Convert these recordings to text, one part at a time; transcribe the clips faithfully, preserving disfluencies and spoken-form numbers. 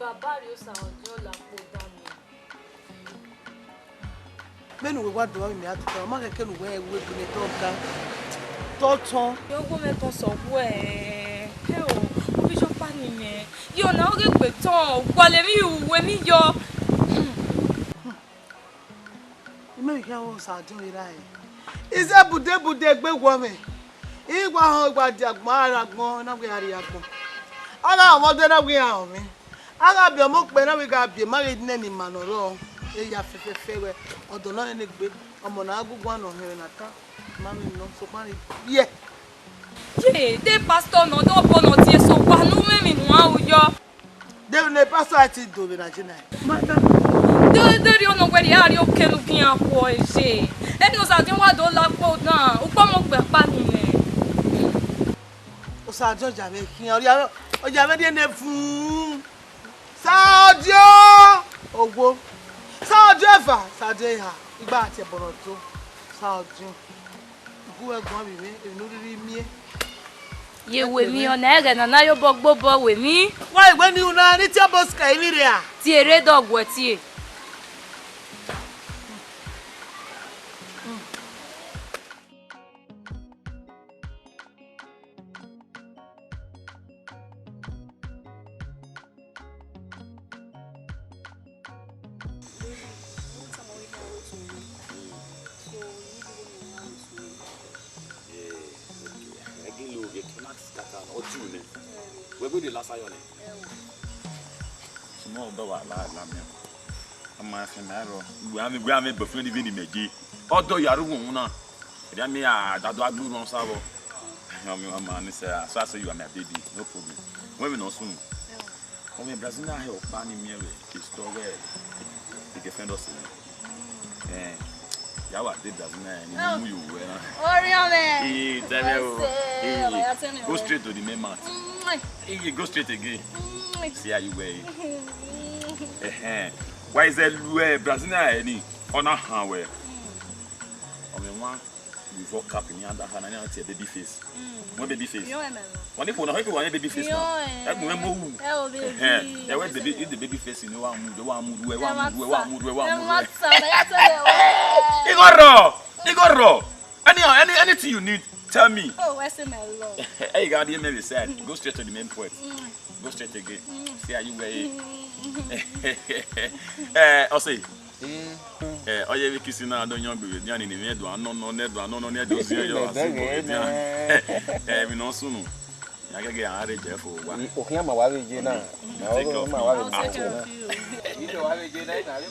Baba rhie Osaọdiọn la kpo dan mẹ. Vbene uwẹ wa do vbe mẹ a tota, ọ ma khẹke ne uwẹ ru egbe ne te ọ ga, te ọ tọn. Ye owo mwẹ tọn sẹ ọghuẹ, hẹ o, ovbi jọ kpa ni mẹ. Ye ọna ọghe egbe tọn, gualọ emwi ru, emwi yọ. Imẹ ghi khian vbe Osaọdiọn vbe ra ẹre. Ize bude bude egbe wọ mwẹ. I wa họn, I wa dia agbọn, a ra agbọn, na wẹ a rrie agbọn. A gha mwẹ ọdẹ na wẹ iran họn mwẹ. A gha biẹ ọmọ okpẹ na, wẹ gha biẹ, ma ghi nene ima ne ọ rrọọ. E ya fẹfẹfẹ wẹ, ọdọ nọ nene egbe, ọmọ na gu guan ne ọ hẹnrẹn na ta, ma mwẹ nọ, sokpan rhie. Ye, de pastor nọ, de ọbọ nọ tie so, wa ne u mwẹ emwi ne u ru yọ. De ne pastor a ti do vbe na je na. De, de rhie ọnọ wẹ rhie a rrie oke ne u khian khuọ ye. Eni Osaọdiọn wa do la kpo dan, ukpọmọ gbe kpa ni mwẹ. Osaọdiọn ya mwẹ khian, ọ ya mwẹ rhie ne vun. Osaọdiọn! Owo. Osaọdiọn eva, Osaọdiọn eha, igba a tie ẹbọ ne ọ do. Osaọdiọn. Gu wẹ guan vbe mwẹ, emwi ne u rhirhi miẹn. Ye wẹ emwi, ọna ẹghẹ ne a na ye obọ gbe obọ wẹ emwi. Wa wẹ ne u na, ne I tie obọ sikẹ emwi rre a? Tie rre dọguẹ tie. Small dog wa la la mi. Ama fi mẹ rọ. Wẹ a mwẹ, wẹ a mwẹ boyfriend vbene imẹ je. Ọdọ ya ru uhunmwu na. Ẹdẹ a miẹn a dadu a gbe urhọn sa vbọ. Ọ miẹn ọmwa ni sẹ, so I say you are my baby, no problem. Wẹ vbe nọ sunu. Ọ mwẹ Brazil na hẹ ọkpa ni miẹn vbe store wẹ e girlfriend ọse nẹ. Eh, ya wa de Brazil na ni mu yo wẹ na. Oriọnmwẹ. Ee, tell me o. Ee, go straight to the main man. Ee, go straight again. See how you wear it. Ẹhẹn. Wa izẹ lu ẹ Brazil na ẹ ni, ọ na han wẹ. Ọ mwẹ wan. You fuck cap ni anda hana ni tie baby face. Wẹ baby face. Yo, ẹ mẹ lọ. Wani kona, hebi wani baby face na. Yo, eh. Ẹgbọn mẹ mo wu. Ẹ o, baby. Ẹhẹn. Ẹ wẹ baby, if the baby face ni wa mu, wa mu, wa mu, wa mu, wa mu. Ẹ ma ta, ẹ ya tell you. Igoro, Igoro. Any, any, anything you need, tell me. Oh, where's my love? Hey, God, you made me sad. Go straight to the main point. Go straight again. See how you wear it. Eh, I'll say. Eh, ọ ye vbe kisi na do yan gbe vbe dian ni, ne do anọnọ, ne do anọnọ, ne do zian yo asi bo vbe dian. Eh, mi no sunu. Ya gẹgẹ a rre je fo wa. O khian ma wa vbe je na. Take off. Ma wa vbe je na.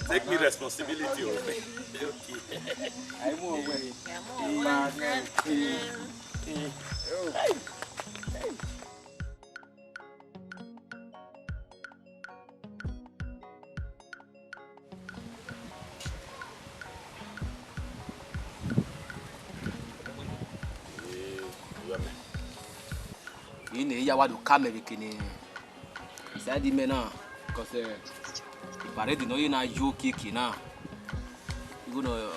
Take me responsibility o. Okay. Ai mu owe. Ma ne. I ne ya wa do ka mẹ vbe kene side mẹ na, because, eh, parade nọ ye na yo kiekie na. Igho nọ,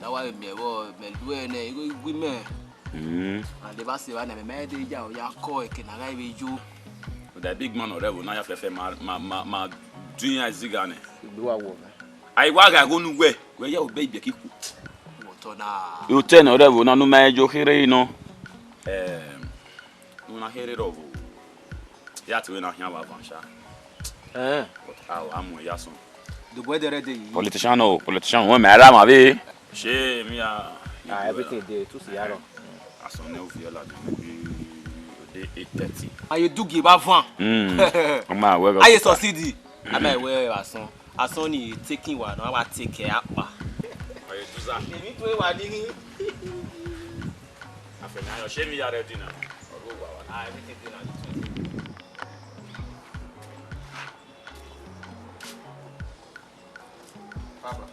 na wa vbe miẹn vbọ, mẹ lu ẹre nẹ, igho i gu imẹ. Mm. And eva sẹ evba nẹ, mẹ ma de ya, ya kọ eke ne a gha vbe yo. The big man ọre ẹvbo na ya fẹfẹ ma, ma, ma, ma du iran izigha nẹ. Egbe wa wọ mẹ. A i wa gha igho ne uwẹ, wẹ ya obẹ ibiẹki ku. Wọ tọ na. Otẹ ne ọre ẹvbo na ne u ma yo kherhe nọ. Em, u na kherhe rọ vbo. Ya te wẹ na khian vbe avan sha. Eh. But a wa mu ya sọn. The weather ready. Politician o, politician, wẹ mẹ ra ma vbe. Ṣé èmi à Ah, everything dey, two siyaro. Asọn ne ó fi ọlá dé bí òde eight thirty. Aye dugi ba van. Mm. Ọmọ àwẹ̀ rọ Aye kúta. Succeed. Ama ẹwẹ asọn. Asọn ni taking wa na wa take care apa. Aye tuza. Èmi tó wà ní. Àfẹnayọ, ṣé mi ya ready na? Ọ̀rọ̀ wà wà. Ah, everything dey na. Papa.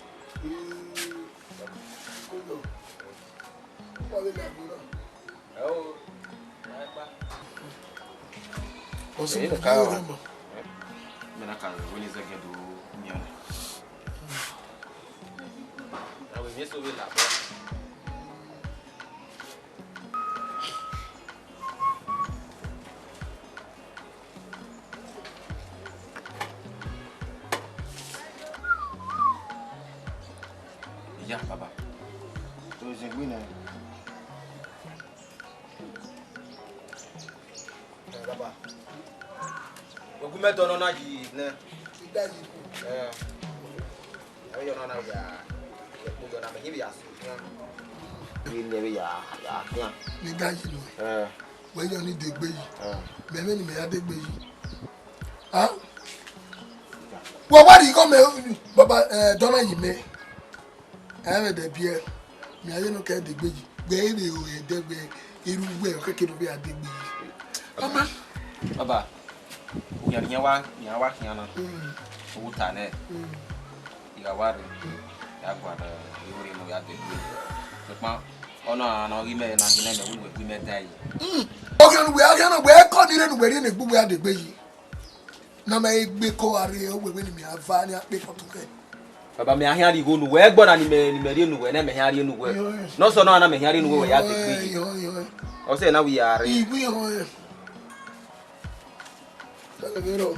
Ọsẹ mẹ ka wa. Mẹ na ka wẹ ni zẹgẹ do miẹn. Awe mi so we la bọ. Ya, baba. To zin gbe nẹ. Eh, baba. Ogun mẹ dọnọ na yi nẹ. Ida yi ku. Eh. Ẹ yọ na na ya. Ẹ kpo yọ na mẹ hi ya su. Ni ne ya ya khian. Ni da yi nọ. Eh. Wẹ yọ ni degbe yi. Eh. Mẹ vbe ni mẹ ya degbe yi. Ah? Wẹ wa ri igho mẹ, baba, eh, dọnọ yi mẹ. Ẹ vbe dẹ biẹ, mẹ a ye nọ kẹ degbe yi. Wẹ ere o, ẹdẹ wẹ, eru wẹ, ọ kẹkẹ nọ vbe a degbe yi. Ọma. Baba, okhian ne iran wa, iran wa khian na. Mm. Uwu ta nẹ, mm, I gha wa rre, mm, ya guan, eh, ivbi ne ya degbe. Sokpan, ọna na ghi mẹ na ghi nẹ mẹ wẹ ne uwẹ gbe mẹ da yi. Mm. Okhian ne uwẹ a khian na, wẹ kọ ni rre ne uwẹ rhie ne egbe uwẹ a degbe yi. Na mẹ egbe ko gha rre, uwẹ wẹ ne mẹ a va ne a kpe pọtu kẹ. Baba, mẹ a khian rhie igho ne uwẹ, ẹgbọn na ni mẹ, ni mẹ rhie ne uwẹ, ne mẹ khian rhie ne uwẹ. Yọ, yọ. Nọ sẹ ọna na mẹ khian rhie ne uwẹ, wẹ ya degbe yi. Yọ, yọ. Ọ sẹ na wẹ ya rre. Igho, yọ, yọ. Sẹ vbe rrọọ.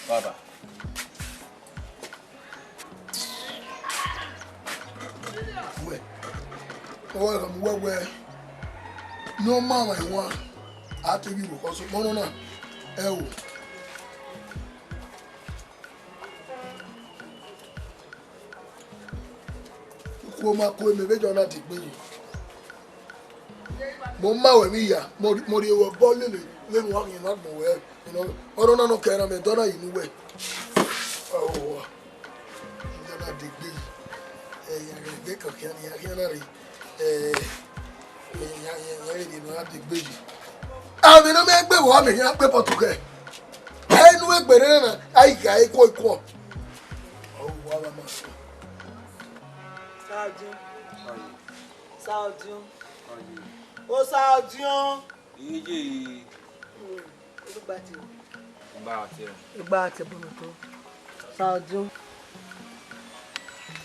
Baba. Wẹ, ọ wa gha mu wẹ wẹ ne ọ ma mwẹ wan, a te ghi ru khọ sokpan nọ na, ẹ o. Uku ma ku mẹ vbe jọ na degbe yi. Mo ma wẹ vbe iya, mo rhie, mo rhie wẹ obọ lele vbene uwa khian na gbọn wẹ, you know, ọrọre ọna nọ kẹre na mẹ dọnọ yi ne uwẹ. Ọ, ọ, ọ na degbe yi. Ẹ, ya ghẹ vbe kọkian ne iran khian na rre. Ẹ, ya, ya, ya vbe rhie ne ọ na degbe yi. Avbe ne ọ mẹ gbe vbe uwa mẹ khian kpe pọtu kẹ. Ẹ, inu egbe rre na, a i gha ekuọ ekuọ. Ọ, uwa vbe ma sẹ. Sadio. Sadio. Osadio. Iye. Olugbatie. Igba ate. Igba ate bonoto. Sadio.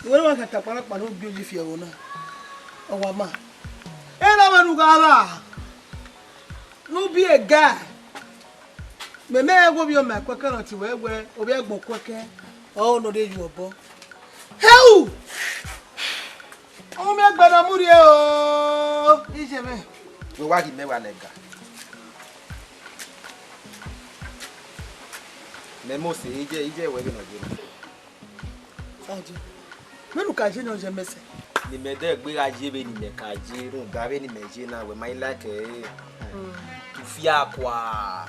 Iwẹ wa kha ta kparakpara ne u gbe oyi fi ẹvbo na. Ọ wa ma. Ena wẹ ne u gha ra. Ne u biẹ ga. Mẹ mẹ wo vbiẹ ọmọ ẹkuẹkẹ nọ ti wẹ wẹ, ovbi ẹgbọn kuẹkẹ, ọ nọ rre yu obọ. Heu! Ọmọ mi ẹgbẹ na mu rrie o, iye mwẹ. Wẹ wa ghi mẹ wa nẹ ga. Mẹ mose, iye, iye wẹ vbe nọ ye na. Sadio, vbene u ka ye ne ọ ye mẹ sẹ? Ne imẹ dẹ gbe gha ye vbene imẹ ka ye, rhunmwuda vbene imẹ ye na, wẹ ma i like ẹre. Mm. Tufia kua.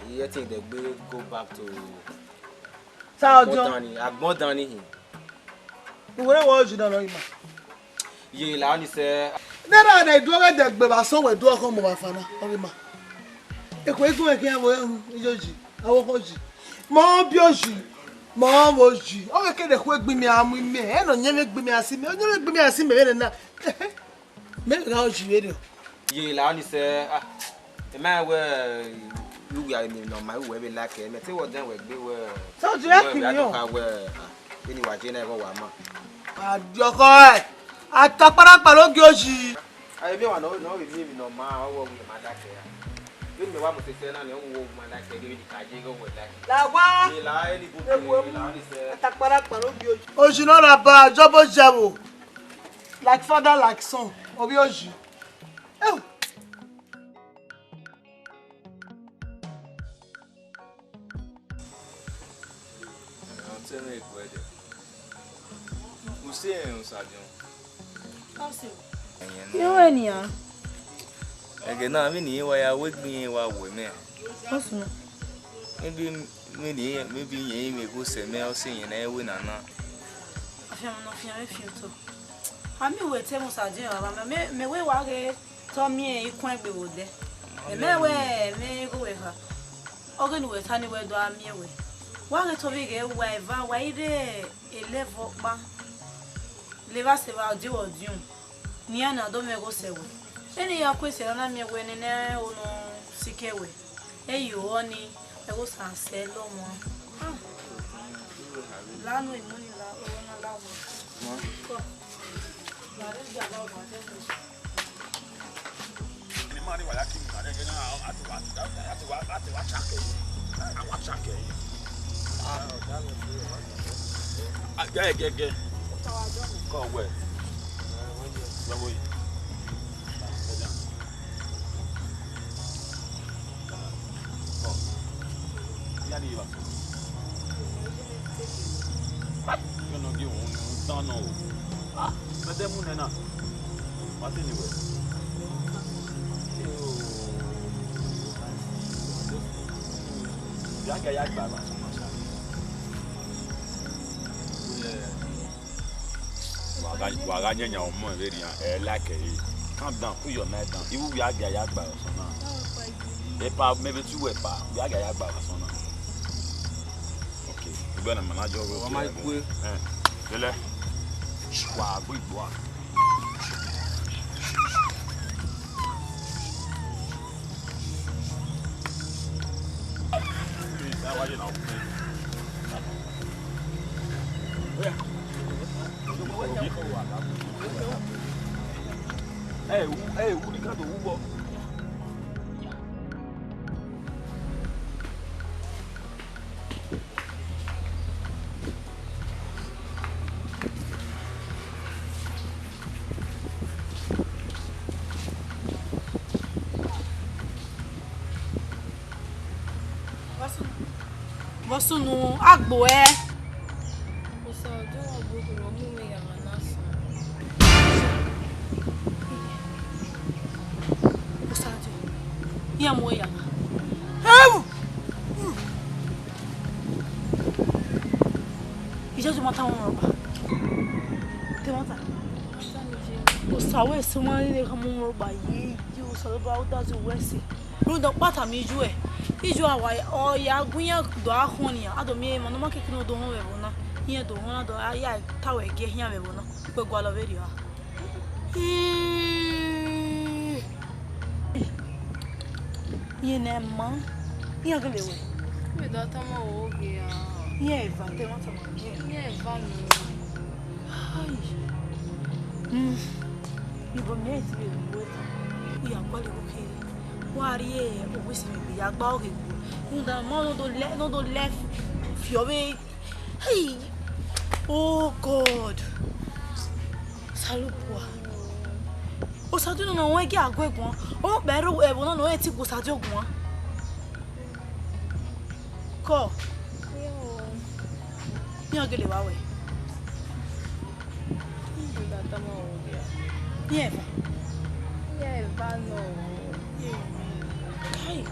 Iye ẹtin dẹ gbe go back to Sadio. Agbọn dan ni, agbọn dan ni hin. Uwẹ wẹ ọ ye na nọ ima. Ye la ni sẹ. Nena na iduọ ghẹ dẹ gbe vbe asọn wẹ duọ khọ mọ vbe afa na, ọ ghi ma. Ekhue igun ẹkẹ ya vbe iye oyi, avbe okhọ oyi. Ma ọ biẹ oyi, ma ọ vbe oyi. Ọ ghẹ ke dẹ khue gbe imẹ a mu imẹ, ẹ nọ yẹn vbe gbe imẹ a si mẹ, ọ yẹn vbe gbe imẹ a si mẹ vbe nena. Mẹ gha oyi vberriọ. Ye la ni sẹ, ah, ẹ ma wẹ, yu wia emwi ne ọ ma, wẹ vbe like, mẹ te wẹ ọdẹn wẹ gbe wẹ. So, do you like him, yo? Wẹ, ah, eni wa je na ẹghẹ wa ma. Adiọkhọ ẹ, atakparakpara ogie oyi. A, emwi ọmwa nọ, nọ, emwi, emwi ne ọ ma, ọ wẹ, wẹ ma like ya. Vbene mẹ wa mu sẹsẹ na, ne ọ wẹ ma like, vbene ka je, ọ wẹ like. La wa. Ye la, eni bu, ye la, ni sẹ. Atakparakpara ogie oyi. Oyi nọ ra ba, jọbo jẹvbo. Like father, like son. Ovbi oyi. Eu. Ọtẹn mwẹ guẹdẹ. Usi ẹnrẹn Osabiọn. Ọ sẹ. Ẹyẹn nọ. Irẹn nian. Ẹghẹ na, vbene irẹn wa ya wẹ egbe irẹn wa wẹ mẹ. Ọ sunu. Maybe, maybe irẹn, maybe irẹn i mwẹ igho sẹ mẹ, ọ sẹ irẹn ne ẹ wẹ nana. Afianma ne ọ fian vbe fian otọ. A miẹn uwẹ te ẹmwẹ Osabiọn ra mwa, mẹ, mẹ wẹ wa ghe te ọ miẹn ikuan egbe vbe odẹ. Mẹ wẹ, mẹ igho wẹ kha. Ọ ghe ne uwẹ ta ni wẹ do a miẹn wẹ. Wa ghe te ovbi ghẹ wa eva, wa i rre elẹvọ ọkpa. Levba sẹ evba, ọ die wẹ ọdiọn. Ne iran na do mwẹ igho sẹ wẹ. Eni ya ku ese ne ọ na miẹn wẹ nene ono sikẹ wẹ. Eyo, ọni, ẹghosa sẹ lọ wan. Ah. La nu imuni la, ọna la wọ. Kọ. La re dia la wọ. Ni ma ni wa ya ki mi ma de, a ti wa, a ti wa, a ti wa chake. A wa chake. Ah, ọga mi fi wa. Gẹ, gẹ, gẹ. Kọ wẹ. Wẹ wo yi. Kọ. Ya ni wa. Yo no gi un, un dan nọ o. Ah, mẹ de mu nẹ na. Wa te ni wẹ. Ya gẹ ya gba ba. Yeah. Wa gha, wa gha yanyan ọmọ vberriọ, ẹ like ẹre. Calm down, put your mind down. Iwu ya gia ya gba ọsọ na. Epa, maybe two epa, ya gia ya gba ọsọ na. Okay, you gonna manage your work. Wa ma here, kue. Eh, lele. Wa gbe igbo a. Ẹ, ẹ, u, ẹ, u ni ka do wu bọ. Vbọ sunu, vbọ sunu, agbo ẹ. Osadio, wa gbe okhuo, wa mu mwẹ ya gha na sunu. Osadio, iran mu ẹre ya gha. Ewu! Iyayi ma ta wọn rọgba. Te ma ta. Osa wẹ sẹ ma rre khama wọn rọgba ye, ye Osanobua, u da zẹ wẹ sẹ. Rhunmwuda ọkpa tama iye uẹ, iye uẹ a wa, ọ ya gu iran do gha khọn nian, a do miẹn emwa ne ọ ma keke ne ọ do họn vbe ẹvbo na, iran do họn na, do gha ya ta ruẹ gie khian vbe ẹvbo na, wẹ gualọ vberriọ a. Iran ne ma, iran gele wẹ. Wẹ da tama oro ghe a. Iran eva, te ma tama iran. Iran eva nọ. Ai. Mm. Ibo miẹn ti vbe ru wẹ ta? U ya gualọ igho kherhe. Wa rhie owa esi mwẹ egbe ya gba ọghe egbe. Rhunmwuda ma nọ do lẹ, nọ do lẹ fi ọvbe. Hey! Oh God! Osanobua. Osadio nọ, ọ gie a gu ẹre guan. Ọ kpẹẹ rre ẹvbo na ne ọ i ti gu Osadio guan. Kọ. Iran gele wa wẹ. Iran eva. Iran eva nọ. Kai.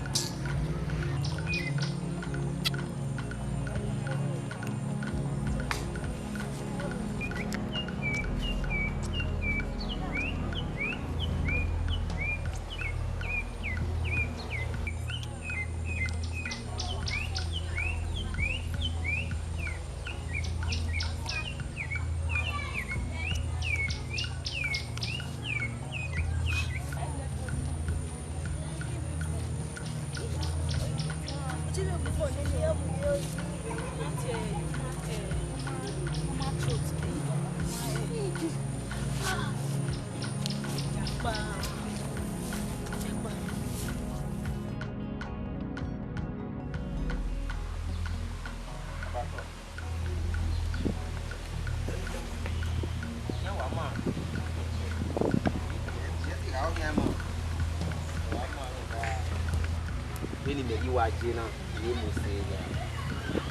Vbene imẹ ghi wa ye na, I re mu sẹ ya.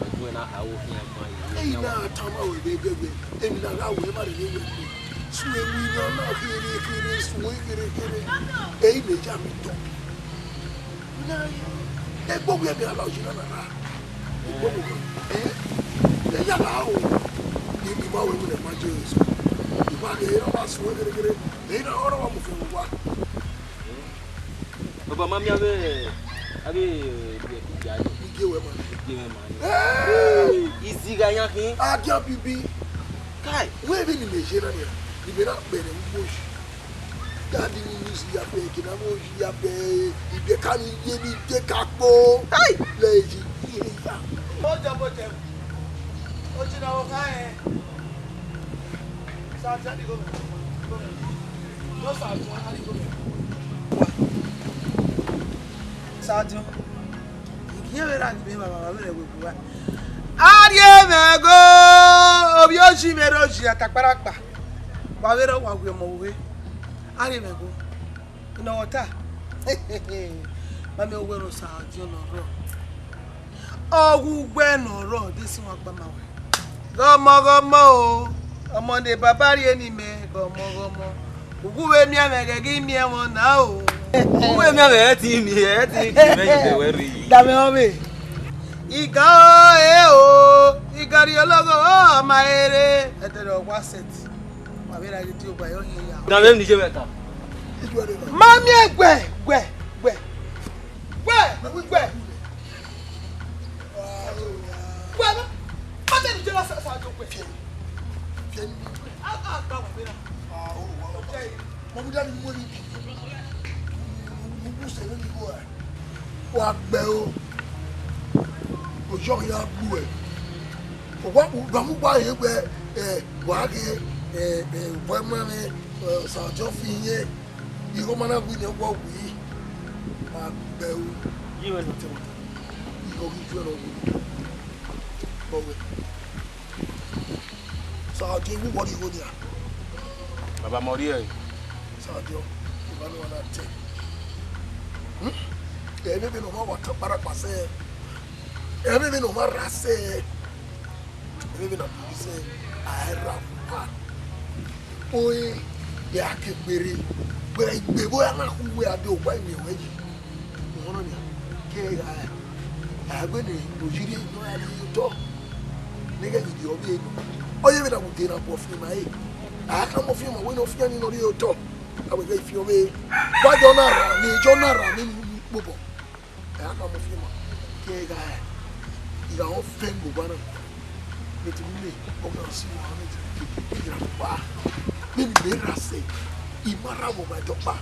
Ẹgbẹn na kha ro khian gban ye. Ẹi na tama ruẹ vbe ẹgbẹgbẹ, emwi ne a gha ru, ma rhie ne wẹ gbe. Suẹn emwi ne ọ na kherhe kherhe, suẹn kherhe kherhe. Ẹi mẹ ya mi tọ. Egbe ovbi ẹmwẹ a la oyi na na ra. Egbe ovbi ẹmwẹ. Eh? Ẹ ya la o. Emwi ma wẹ wẹ ma je eso. Ima ne erha wa suẹn kherhe kherhe. Ẹ na ọrọ wa mu fẹ wa. Baba, ma miẹn avbe, avbe, eh, biẹ ku dia yi. Igie wẹ ma. Igie wẹ ma. Eh! Izi gha yan khin. A dia bibi. Kai. Wẹ vbene imẹ ye na nia, imẹ na kpẹrẹ mu oyi. Dadi ni use ya bẹ, kina mu oyi ya bẹ, ibẹ ka ni ye ni de ka kpo. Kai. Lẹ yi. Iye ya. Ó jẹ bó jẹ. Ó jiná ó ká ẹ. Sadio, I gie vbe ra ni vbe mama vbe rẹ wẹ gua. Arrie mẹ go. Yo ji vbe rre oji atakparakpa, wa vbe rre wa wiẹ ọmọ vbe ughe, a rhie mwẹ gho. Nọ ta, ma miẹn uwẹ ne Osaọdiọn ne ọ rrọọ. Ọ ghe uwẹ ne ọ rrọọ, de si wan kpa ma wẹ. Ghọmọghọmọ o, ọmọ ne baba rhie ne imẹ, ghọmọghọmọ. Uwu vbe miẹn mwẹ ghẹ ghi miẹn ẹmwẹ na o. Uwu vbe miẹn mwẹ, ẹ ti miẹn, ẹ ti miẹn, ẹ yẹ wẹ rri. Dame ọvbe. Iga o, e o, iga rhie ologho, ọ ma rere. Ẹdẹrẹ ọ wa sẹt. Wa vbe ra ghi die ogba yọ hin ya. Na vbe ni je vbe ta. Ma miẹn gbe, gbe, gbe. Gbe, gbe. Gbe, ma, ma te ni je la sa, sa jo gbe. Fiẹ ni, fiẹ ni. A, a, gba wa vbe ra. Ah, o, wa, wa. Mo mu dani mo ni. Mo bu se ni wo. Wa gbe o. Ojo ya gbu ẹ. Wa mu wa ye gbe, ẹ, wa ghe, ẹ, ẹ, vbe ma ne, ẹ, Osaọdiọn fi yẹn. Igho ma na wi ne wa wi. Wa gbe o. Yi wẹ nọ. Igho ghi ju ẹre wi. Bọ wẹ. Osaọdiọn, iwu wọ rhie igho nia. Baba, mẹ ọ rhie ẹre. Osaọdiọn, Emmanuel na te. Hmm? Ẹmwẹ vbene ọ ma wa ta kparakpa sẹ. Ẹmwẹ vbene ọ ma rra sẹ. Ẹmwẹ vbene a sẹ, a i ra vba. Ore, ya ke gberre. Gberra igbe vbe a na khu wẹ a de owa imiẹn wẹ yi. Ọmọ na nia, ke gha, a wẹ ne oyi rhie nọ ra rhie otọ. Ne ghẹ ghi rhie ọvbehe nọ. Ọ ye vbe na wu de na bu ọfian ma ẹre. A khama ọfian ma wẹ ne ọfian ni nọ rhie otọ. A wẹ ghẹ fian ọvbehe. Wa jọ na ra, ne jọ na ra, ne unu kpobọ. A khama ọfian ma. Ke gha, I gha họn fẹn gbe owa na. Mẹ te ru ne ọ gha si wa, mẹ te ke, ke ra vba. Mẹ ni mẹ ra sẹ, I ma ra vbe ọgba ẹdẹ ọkpa.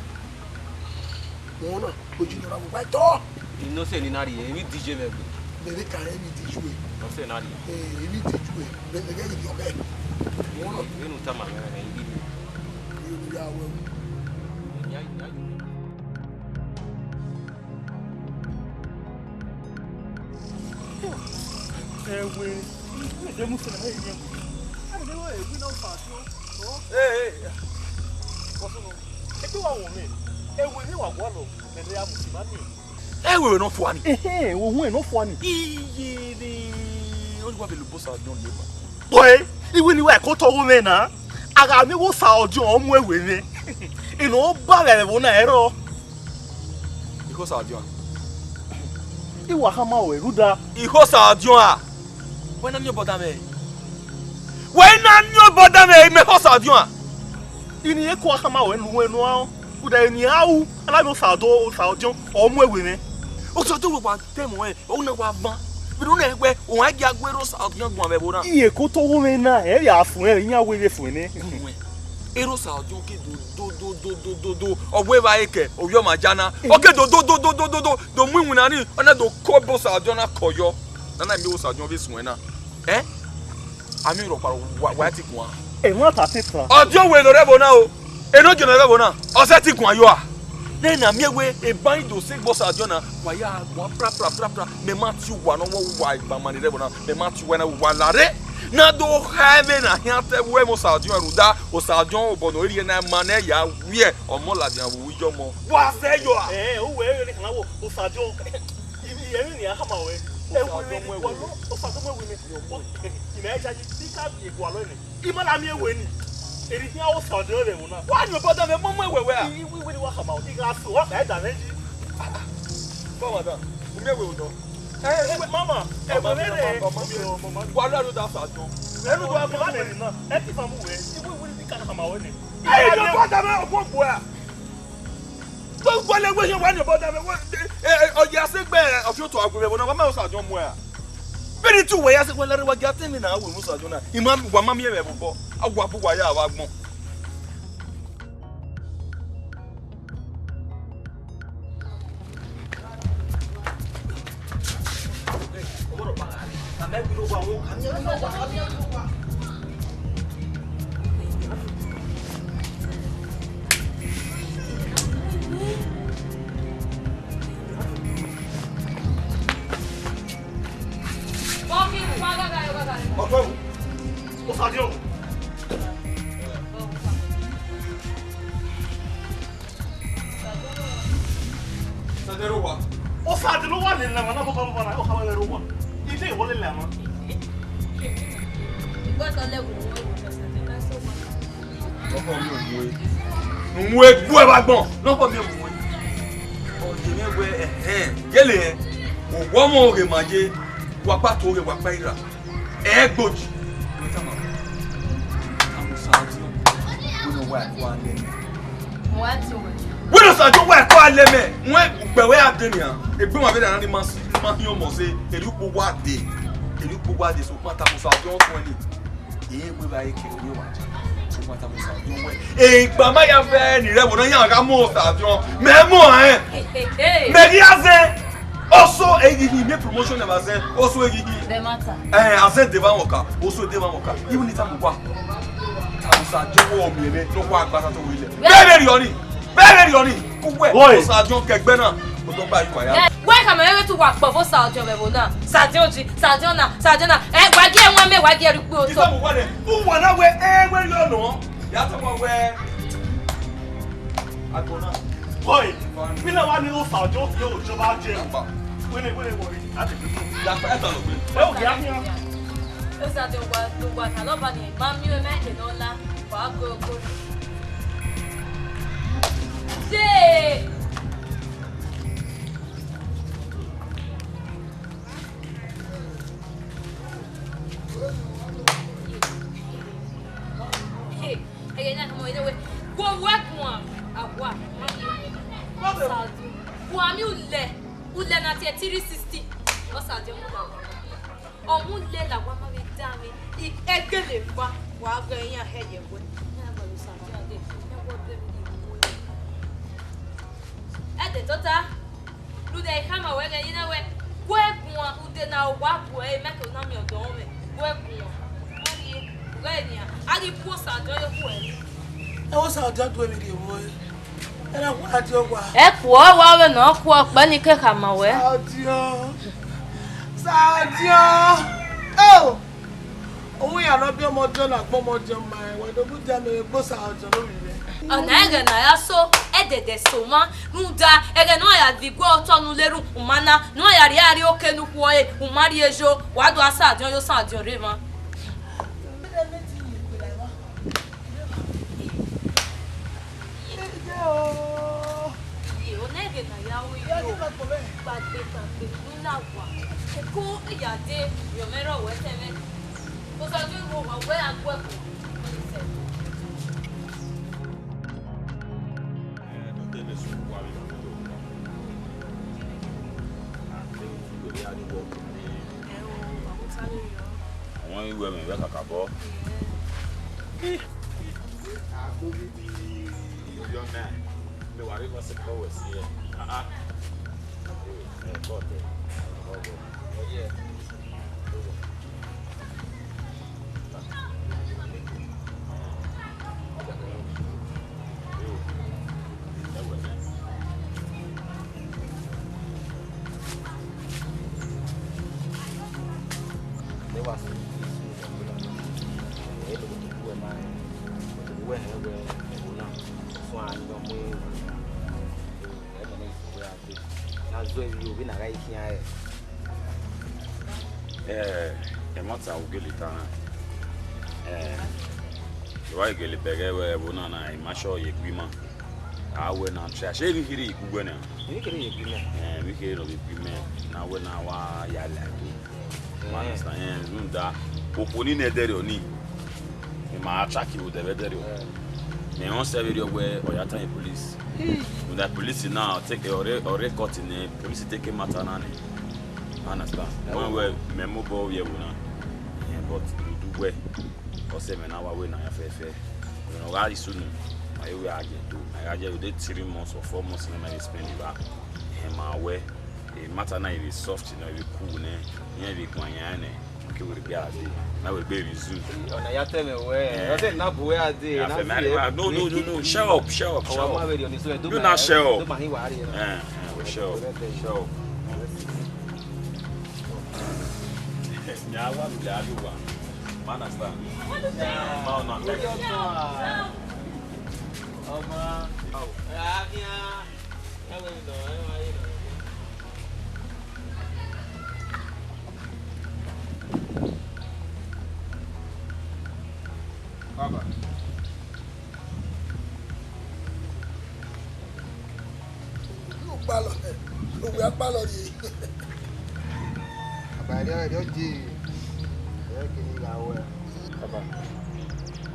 Wọn na, oji nọ ra vbe ọgba ẹdẹ. Innocent ni na rhie, emwi D J vbe ẹgbẹ. Mẹ vbe ka emwi D J. Innocent na rhie. Eh, emwi D J. Mẹ, mẹ ghẹ rhie ọghẹ. Wọn na. Vbene u tama mwẹ, I ghi rhie. Ẹ ya wẹ. Ẹ ya, ya. Ẹwe, de mu sẹ na, ẹ yẹn. A de wẹ ẹwe na fa so. Ee, ee. Kọsunu. Eke wa wọ mẹ. Ẹwe ni wa gualọ, mẹ ne ya mu si ma ni. Ẹwe ne ọ fua ni. Ehe, wo hu ẹn ne ọ fua ni. Iye ni, ọ ni wa vbe lobo Osaọdiọn leba. Bọe, iwe ni wa ẹko tọ wo mwẹ na. A gha miẹn wẹ Osaọdiọn ọ mu ẹwe mwẹ. Eno ọ ba vbe ẹvbo na ẹrọ. Ikho Osaọdiọn. I wa khama ruẹ rhunmwuda. Ikho Osaọdiọn a. Wẹ na miẹn obọ dan mwẹ. Wẹ na miẹn obọ dan mwẹ, imẹ Ikho Osaọdiọn a. I ni eko a khama ruẹ ne uwẹ nuan, rhunmwuda eni a ru, a na miẹn Osaọdiọn, Osaọdiọn, ọ mu ẹwe mwẹ. Osaọdiọn wẹ wa dẹ mọ ẹn, ọ na wa van. Vbene u na wẹ, ọ gha gia gu erha Osaọdiọn guan vbe ẹvbo na. I eko tọ wo mwẹ na, ẹ ya fuẹn, iran wẹ vbe fuẹn nẹ. Erha Osaọdiọn ke do do do do do do do, ọ wẹ evbare kẹ ovbi ọmwa ja na. Ọ ke do do do do do do do, do mu iwinna ni, ọ na do ko obọ Osaọdiọn na kọ yọ. Na na miẹn Osaọdiọn vbe suẹn na. Ẹ? A miẹn rhọkpa wa, wa ti guan. Ẹmwata te ta. Ọdiọn wẹ ne ọ rre ẹvbo na o. Eno jẹn ne ọ rre ẹvbo na, ọ sẹ ti guan yọ a. Nẹ na miẹn wẹ eban i do sẹ egbe Osaọdiọn na, wa ya guan pra pra pra pra. Mẹ ma tie uwa ne ọ wẹ uwa egbe ma ni rre ẹvbo na, mẹ ma tie uwa na uwa lare. Na do kha ẹmwẹ na khian te ẹvbo ẹmwẹ Osaọdiọn rhunmwuda, Osaọdiọn obọ ne ọ rhie na ma nẹ ya wiẹ ọmọ ladian vbe uwu iye ọmọ. Wa sẹ yọ a. Ẹ, uwẹ rere ne khan wo Osaọdiọn. I, I, emwi ni a khama ruẹ. Ẹwe ne gualọ, Osaọdiọn mu ẹwe mwẹ. I mẹ ya yayi, I ka viọ gualọ nẹ. I ma na miẹn ẹwe ni. Erha khian Osaọdiọn rre ẹvbo na. Wa yin obọ dan mwẹ, mu mu ẹwe wẹ a. I, I, iwe ni wa khama, I gha so, wa khẹ da mwẹ yi. Come on, madam. U miẹn ẹwe odọ. Ẹ, ẹ, mama, ẹwe rere. Wa lọ ẹnu da Osaọdiọn. Ẹnu da mama. Ẹ ti fa mu wẹ. Iwe, iwe ni I ka khama ruẹ nẹ. Ẹ, yin obọ dan mwẹ, ọgbọ gbo a. Tó gbọ́lé wé yẹn wá ní ọ̀bọ̀dá mi, wọ́n, ẹ, ẹ, ọ̀yẹ́ àṣegbè ọ̀fíòtò àgbèrè wọn náà, wọ́n máa ń sàjọ mú ẹ. Bẹ́ẹ̀ni tí wọ́n yá sí wọ́n lẹ́rìí wá jẹ́ àtẹ́mì náà wò mú sàjọ náà. Ìmọ̀ wà má mi ẹ̀rẹ̀ bọ̀, àwọ̀ àbúwà yà wá gbọ́n. Osadio. Osadio wa. Osadio wa lele mwa na, baba, baba, na, osadio wa lele mwa. Ide wo lele mwa. Ìgbà tó lẹ́gùn owó ìwòsàn ṣàdédé sọ́wọ́. Ọkọ mi ò mú e. Mo mú e gbú ẹ vbe agbọn. Ọkọ mi ò mú e. Ọyẹ mẹ wẹ ẹhẹn. Gele ẹn. Owó ọmọ oge ma ye. Wa pa to oge, wa pa ira. Ẹ gboji. Mo ta ma. Amusa ati o. Mo wa ko ale. Mo wa ti wẹ. Wẹ no sa jo wa ko ale mẹ. Mo gbẹ wẹ ade ni a. Egbe ma be da ni ma si, ma hiọn mọ se. Eri ukpo wa de. Eri ukpo wa de, so ma ta Amusa jo ko ni. Ee, wẹ vbe a i kere oye wa. So ma ta Amusa jo wẹ. Egba ma ya vẹ ni rẹ, wo na ya gha mu Osadio. Mẹ mu ẹ. Mẹ ghi a zẹ. Oso eghihi, mẹ promotion na ma zẹ. Oso eghihi. Bẹ ma ta. Eh, a zẹ deva wọ ka. Oso deva wọ ka. Even if I'm wa. Osadio wo mi ebe, no kwa gba sa to wele. Bẹ vbe riọ ni. Bẹ vbe riọ ni. Ku wẹ. Oi. Osadio kẹgbẹ na. O to gba ikọ ya. Wẹ ka mẹ vbe tu wa kpọ fo Osadio vbe ẹvbo na. Osadio ji, Osadio na, Osadio na. Ẹ, wa gie wọn mẹ, wa gie ru kpo to. Isa mu wa nẹ. U wa na wẹ, ẹ, wẹ riọ nọ. Ya ta wa wẹ. Agbọn na. Oi, vbene wa ni Osadio fi oro jọba je. Wene, wene, wọrẹ. A ti fi. Ya fa ẹta lọ gbe. Ẹ o ya khian. Osadio wa, do wa ta lọba ni, ma miẹn mẹ ke nọ la, wa go go. Ye! Hey, ẹghẹ na họn ẹre wẹ, wo wẹ guan, a wa. Osadio, wa mi ulẹ, ulẹ na tie three sixty. Osadio mu la wa. Ọ mu ulẹ la wa ma vbe dan mwẹ, ẹgele wa, wa ghe iran hẹ ye wẹ. Ẹdẹ tota. Rhunmwuda I khama ruẹ ẹghẹ, I na wẹ, gu ẹre guan, ude ne a wa gu ẹre, mẹ ke na miẹn ọdọ mwẹ, gu ẹre guan. Ọ rhie, u ghẹ nian, a ghi bu Osadio ye okhuo ẹre. Ẹ wo Osadio du emwi rhie vbe ẹre. Ẹ na wa die owa. Ẹ khuọ, wa vbe ne ọ khuọ, ọkpẹ ni ke khama ruẹ. Osadio. Osadio. Oh! Ohu iran ne ọ biẹ ọmọ ọdiọn na gbe ọmọ ọdiọn ma rẹn, wa do mudia mẹ vbe gbe Osadio ne ovbi mwẹ. Ọna ẹghẹ ne a ya so, ẹdẹdẹ so mwa, rhunmwuda ẹghẹ ne ọ ya viọ iguẹ otọ ne u lerre uma na, ne ọ ya rhie a rrie oke ne ukhuo ẹre, uma rhie yo, wa do Osadio yo, Osadio rre mwa. Ye, ọna ẹghẹ ne a ya ru yo, kpaegbe kpaegbe ne u na wa. Eko ya dee, rhiọnmwẹ rrọọ wẹ tẹn mwẹ. Osadio, wa wẹ a gu ẹko. Àwọn ìwé mi wẹ́ kàkà bọ́. Àgbo bíbí ìyọ̀ náà, mi wà rí lọ́sẹ̀ kọ́wẹ̀ sí ẹ̀. Ah, ah. Ẹ kọ́ ọ̀tẹ̀. Ọ̀yẹ́. Eh, ẹmwata u gele ta na. Eh, I wa gele bẹghe vbe ẹvbo na na, I ma sure ye egbe ima. A wẹ na try, ṣe emwi kherhe ye gu wẹ na? Emwi kherhe ye gu mẹ. Eh, emwi kherhe nọ vbe gu mẹ, na wẹ na wa ya la egbe. You understand? Eh, rhunmwuda okhuo ni nẹ ẹdẹrriọ ni, I ma track vbe odẹ vbe ẹdẹrriọ. Eh. Mẹ rẹn sẹ vberriọ wẹ ọ ya tan ye police. Rhunmwuda police na, take, ọ rre, ọ rre court nẹ, police take matter na nẹ. You understand? Eh. Wẹ wẹ mẹ mobọ vbe ẹvbo na. Eh, but rhunmwuda uwẹ, ọ sẹ mwẹ na wa wẹ na ya fẹfẹ. Wẹ ne ọ gha rrie sunu, ma ye wẹ a ye do. Ma gha ye do three months or four months ne ma ye spend evba. Eh, ma wẹ. E matter na i vbe soft nẹ, i vbe cool nẹ, iran vbe guan yan nẹ, ke wẹ egbe a dee, na wẹ egbe resume. Ọna ya tẹ mwẹ wẹ, eh, ọ sẹ na bu wẹ a dee, na fẹ mẹ, no, no, no, no, shut up, shut up, shut up. You na shut up. Eh, eh, shut up, shut up. Mẹ a wa lulẹ a do wa. Understand? Ọmọ, ọmọ, ọmọ. Baba. Ugbalọ, owie akpalọ rhie. Baba, ẹrriọ, ẹrriọ je, ẹrriọ kene I gha ruẹ. Baba,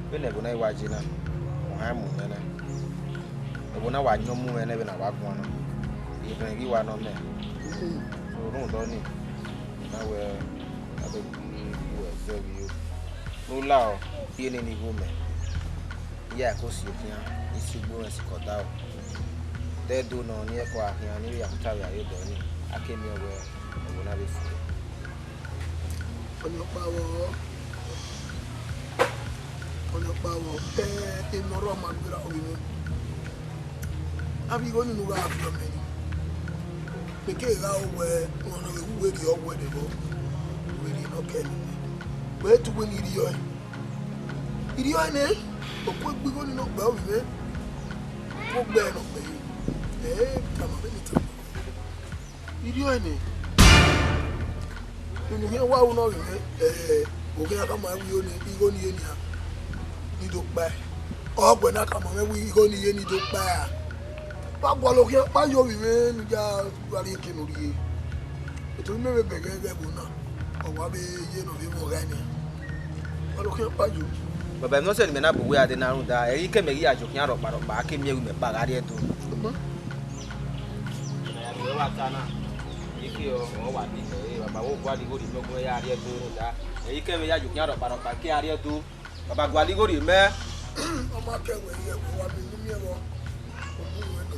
vbene ẹvbo na i wa je na, ọ han mu mwẹ na. Ẹvbo na wa yọn mu mwẹ nẹ vbene a wa guan na. Irẹn ghi wa nọ mẹ. Rhunmwuda ọnii, na wẹ a vbe ghi ru ẹzọ vbe iro. Ne u la ọ, rhie nene igho mẹ. Iran ko si okhian, I si ugbo mwẹ sikẹ ọdaro. Te Ẹdo nọ, ne irẹn ko gha khian, ne I vbe ya tota vbe aro odọ nii, a ke miẹn wẹ ẹvbo na vbe fo. Ọnii ọkpa vbọ, ọnii ọkpa vbọ, ẹ, emwi ne ọ rre ọma gberra vbe mwẹ. Avbe igho nii ne u gha viọ mẹ nii, mẹ keghi gha ru wẹ, ọmwa ne ọ vbe hu wẹ rhie ọghuẹ dẹbọ, u vbe rhie ne ọ kẹ nẹ. Wẹ te uwẹ ne I rriọ ẹe. I rriọ ẹe nẹ, okhuo egbe igho nii ne ọ gbe ovbi mwẹ, okhuo gbe ẹe ne ọ gbe ẹre. Ẹ, tama vbene I tama. I rriọ ẹe nẹ. Unu khian wa ru nọ vbe mwẹ, ẹ, okhian khama mwẹ wẹ igho nii, igho nii ye nian, ne I do kpa ẹe. Ọghuẹ na khama mwẹ wẹ igho nii ye ne I do kpa ẹe ra? Wa gualọ okhian kpa ye ovbi mwẹ ne u ya gha rrie eke ne u rrie. Eto ne imẹ vbe bẹghe ẹghẹ ẹvbo na, ọ wa vbe ye ne ọ vbe mwẹ ọghe nian. Wa gualọ okhian kpa yo. Baba, emwi ne ọ sẹ ne imẹ na bu uwu a dee na rhunmwuda, ẹ i re ke mẹ ghi ya ye okhian rhọkpa rhọkpa, a ke miẹn wẹ imẹ kpa gha rrie Ẹdo. Ọma. Ọna ya ne uwẹ wa ta na, eke ọ, ọ wa di mẹ re, baba, wo gualọ igho rhie mẹ, gu mwẹ ya rrie Ẹdo rhunmwuda, ẹ i re ke mẹ ya ye okhian rhọkpa rhọkpa, ke a rrie Ẹdo. Baba, gualọ igho rhie mẹ. Ọ ma kẹ wẹ ye ẹvbo, wa miẹn ne u miẹn vbọ, ọ mu wẹ nọ.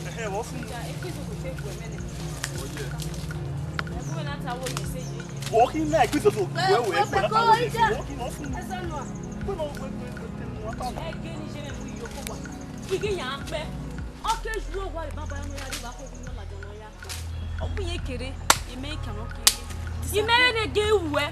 Ẹhẹ, vbọ sunu? Vbọ khin na, ekpisoso kue wẹ, vbọ khin, vbọ sunu? Ẹgẹ ne iye mwẹ mu iyoko wa, I ghi ya kpẹ. Ọ ke ju owa re, baba, ne ọ ya rri evba koko, ne ọ ladian ne ọ ya kpẹ. Ọ bu irẹn kere, imẹ i kan nọ kere. Imẹ rẹn ne ge ruẹ.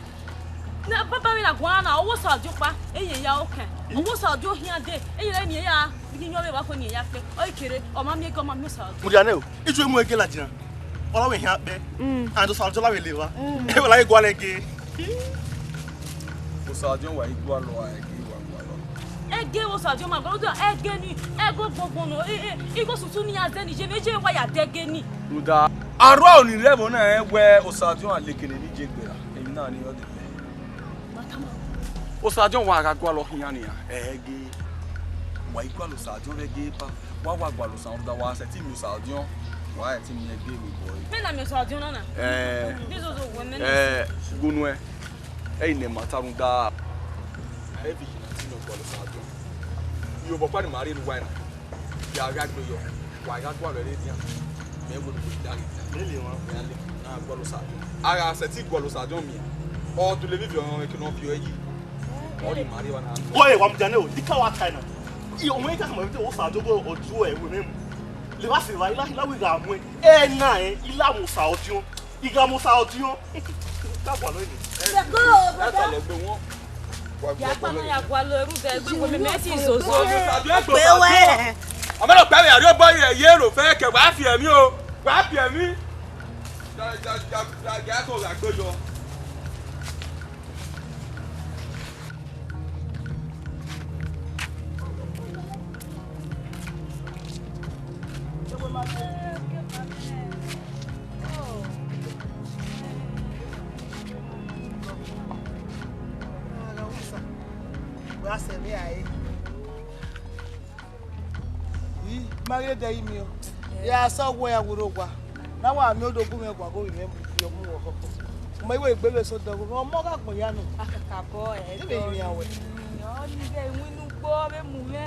Na baba vbe na guan na, ọ wo sa ọdiọn ọkpa, eye ya okẹn. Ọ wo sa ọdiọn ohian dee, eye rẹn miẹn ya ghi yọn vbe evba koko, ne irẹn ya kpẹ. Ọ i kere, ọ ma miẹn ge, ọ ma miẹn sa ọdiọn. Mudia nẹ o, ijo emu ẹgẹ ladian. Ọ la vbe hian kpẹ. Mm. And Osaọdiọn la vbe leva. Mm. Ẹ wẹ la vbe gualọ ẹgẹ. Osaọdiọn wa i gualọ a, ẹgẹ wa gualọ. Ẹgẹ Osaọdiọn ma gualọ, ẹgẹ ni, ẹgẹ ogbọngbọn nọ, e, e, igho susu ne iran zẹ ni, ye vbe ye wa ya dẹ ẹgẹ ni. Rhunmwuda, arua ọni rre ẹvbo na rẹn wẹ Osaọdiọn a leke ne emwi je gberra, emwi na ni ọ dẹ. Osaọdiọn wa gha gualọ khian nian, ẹgẹ wa i gualọ Osaọdiọn vbe ẹgẹ ba, wa wa gualọ Osaọdiọn, wa sẹtin miẹn Osaọdiọn, wa sẹtin miẹn ẹgẹ vbe obọ ẹre. Mẹ na miẹn Osaọdiọn na na. Eh, Jesu wẹ mẹ na. Eh, gunuẹ, ẹ i nẹ ma ta rhunmwuda. Ẹ i vbe iyina ẹtin ne ọ gualọ Osaọdiọn. Iyobọ ọkpa ne ima rhie ne uwa na, ya gha gbe yọ, wa i gha gualọ ẹre dian. Mẹ wẹ ne uwa da ghe dian. Mẹ le wan. Mẹ a le, na gualọ Osaọdiọn. A gha sẹtin gualọ Osaọdiọn miẹn, ọ dule vbe ivbi ọmwẹ ke ne ọ viọ yi. Ọ rhie ima rrie evba na. Wẹ wa mudia nẹ o, dika wa tae na. I ọmọ i ka khama vbe te Osaọdiọn go ọdiọ ẹre wẹ mẹ mu. Levba sẹ evba, I la, I la wẹ I gha muẹn. Ẹ na rẹn, I la mu Osaọdiọn. I gha mu Osaọdiọn. Ka gualọ eni. Let's go, brother. Ẹ ta lọ gbe wọn. Ya kpa na ya gualọ eru ga egbe wẹ mẹ mẹ ti zozo. Osaọdiọn egbe Osaọdiọn. Ọmọ náà pẹ̀lú àrí ọgbọ́n yẹn yé rò fẹ́ kẹ̀ wá fi ẹ̀mí o. Wá fi ẹ̀mí. Gàgà tó rà gbé yọ. Wẹ a sẹ vbe a re. I ma ghe dẹ yi miẹn o. Ya sẹ ọghuẹ ya werriẹ owa. Na wa miẹn odọ gu mwẹ guan ghe ovbi mwẹ mu, yọ mu wọ khọkhọ. Mẹ i wẹ egbe vbe sẹ odọ gu mwẹ, ọmọ gha gbọn ya nọ. Akakabọ ẹ. Ẹ vbe rinmwian wẹ. Ọ ni ghẹ iwinna ugbo vbe mu mwẹ,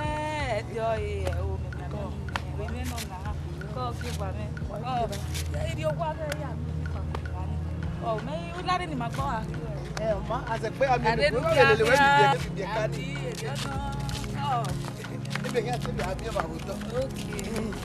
ẹdẹ ọre ẹ o mẹ na mẹ mu mwẹ. Vbe mwẹ nọ na. Kọ ke gba mwẹ. Ọ, ẹ i rhie owa ghẹ ya miẹn owa ni. Ọ, mẹ i la rre ne ima gbe ọre a rhie. Ẹ, ọ ma, a zẹ gbe a miẹn ne Hallelujah, lele wẹ biẹ, biẹ ka ni. Abi, ẹ jọ nọ. Ọ. Ebe hia te bi a biẹ ma vbe otọ. Okay.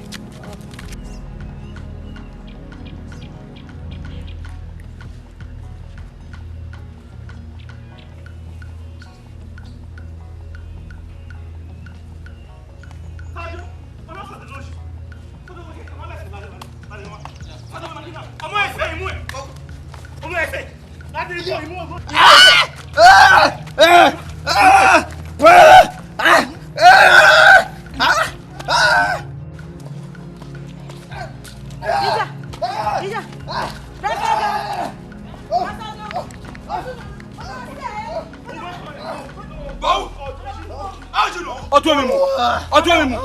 Ọmọ ẹsẹ̀ ìmú ẹ̀. Ọmọ ẹsẹ̀. Ọtún mi mu. Ọtún mi mu.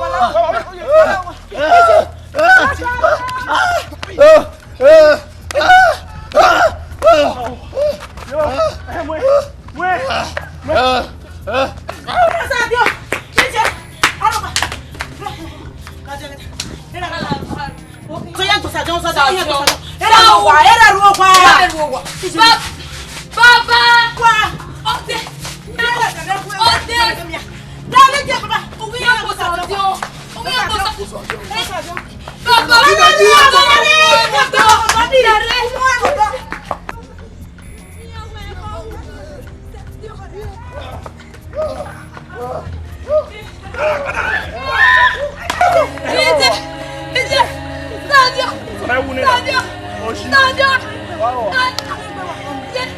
Baba! Ọdẹ! Ọdẹ! Owó yẹn kò sàdé o. Owó yẹn kò sàdé.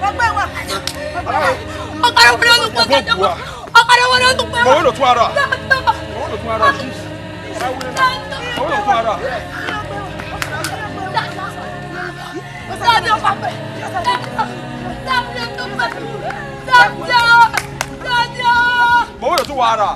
Baba! Baba! Ọkadà wẹrẹ ọdún pẹ̀lú. Ọkadà wẹrẹ ọdún pẹ̀lú. Mọ̀wé ló tún ara. Mọ̀wé ló tún ara. Mọ̀wé ló tún ara. Mọ̀wé ló tún ara.